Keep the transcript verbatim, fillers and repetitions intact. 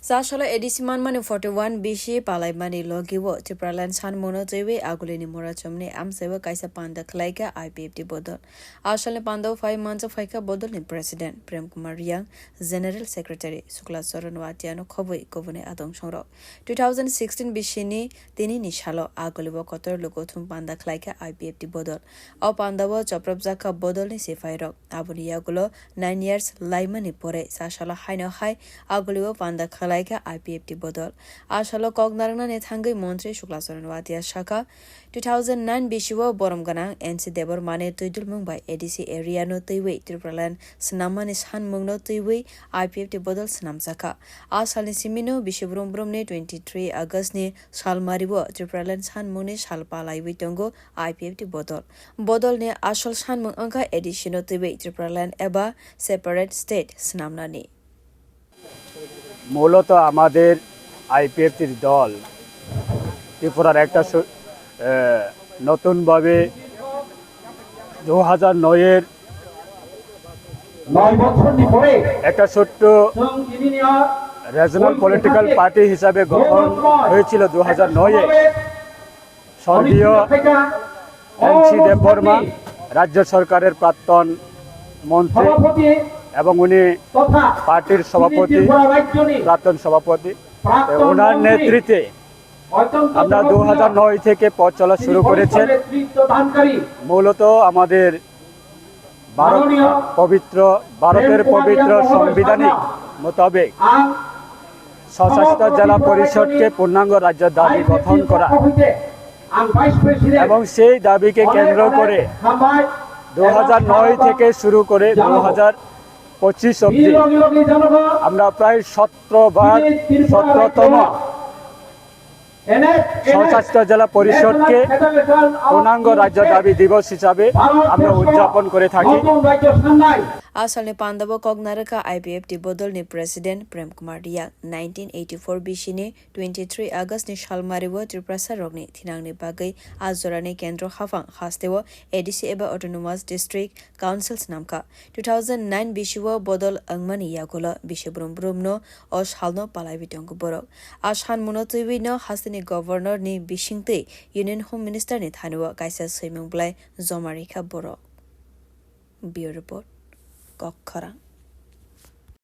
Chasalo A D C manmani forty one bisi palaimani logi o Tipraland sanmungno twiwi agulini Murachomni amchaibo kaisa panda khlaikha I P F T bodol. Asalni pandao phai mancha phaikha bodolni President Prem Kumar Riang, General Secretary Sukla Charan Watiano khobwi kubuni adong songrok. Two thousand sixteen bisini tinini salo agulio kotor lukuthum panda khlaikha I P F T bodol. O pandao choprobjakha bodolni siphairok. Aboni yagulo nine years laimani pore chasalo haino hai agulio panda khlaikha I P F T bodol. Asalo kok narwknani thangwi montri Sukla Charan Watia sakha, two thousand nine bisio borom gwnang N C Debbarmani twidulmung bai A D C area no twiwi Tipraland swnammani sanmungno twiwi I P F T bodol swnamjakha. A salni simino bisi brum brumni twenty three August ni salmario Tipraland sanmungni sal palaiwi tongo I P F T bodol. Bodolni asol sanmung wngkha A D C no twiwi Tipraland eba separate state swnamnani. মূলত আমাদের আইপিএফটির দল ত্রিপুরার একটা সু-, এ, নতুনভাবে দু হাজার নয়ের নয় বছরনি পরে একটা ছোট্ট regional political party হিসাবে গঠন হয়েছিল দু হাজার নয়ে। স্বর্গীয় এন সি দেববর্মা, রাজ্য সরকারের প্রাক্তন মন্ত্রী, এবং উনি পার্টির সভাপতি, প্রাক্তন সভাপতি। তো ওনার নেতৃত্বে আমরা দু হাজার নয় থেকে পথ চলা শুরু করেছেন। মূলত আমাদের ভারত পবিত্র, ভারতের পবিত্র সংবিধানিক মোতাবেক স্বশাসিত জেলা পরিষদকে পূর্ণাঙ্গ রাজ্য দাবি গঠন করা এবং সেই দাবিকে কেন্দ্র করে দু হাজার নয় থেকে শুরু করে দু হাজার পঁচিশ অবধি আমরা প্রায় সতেরো বার, সতেরোতম স্বশাসিত জেলা পরিষদকে পূর্ণাঙ্গ রাজ্য দাবি দিবস হিসাবে আমরা উদযাপন করে থাকি। Asalni pandao kok narwkha I P F T bodolni President Prem Kumar Riang. Nineteen eighty four bisini twenty three August ni salmario Tiprasa rokni thinangni bagwi a jorani kendro haphang hasteo A D C eba Autonomous District Council swnamkha. Two thousand nine bisio bodol wngmani yagulo bisi brum brumno o salno palaiwi tongo borok. A sanmungno twiwino hasteni Governor ni bisingtwi Union Home Minister ni thanio kaisa swimung bwlai joma rikha borok. Bureau Report, Kokkhorang.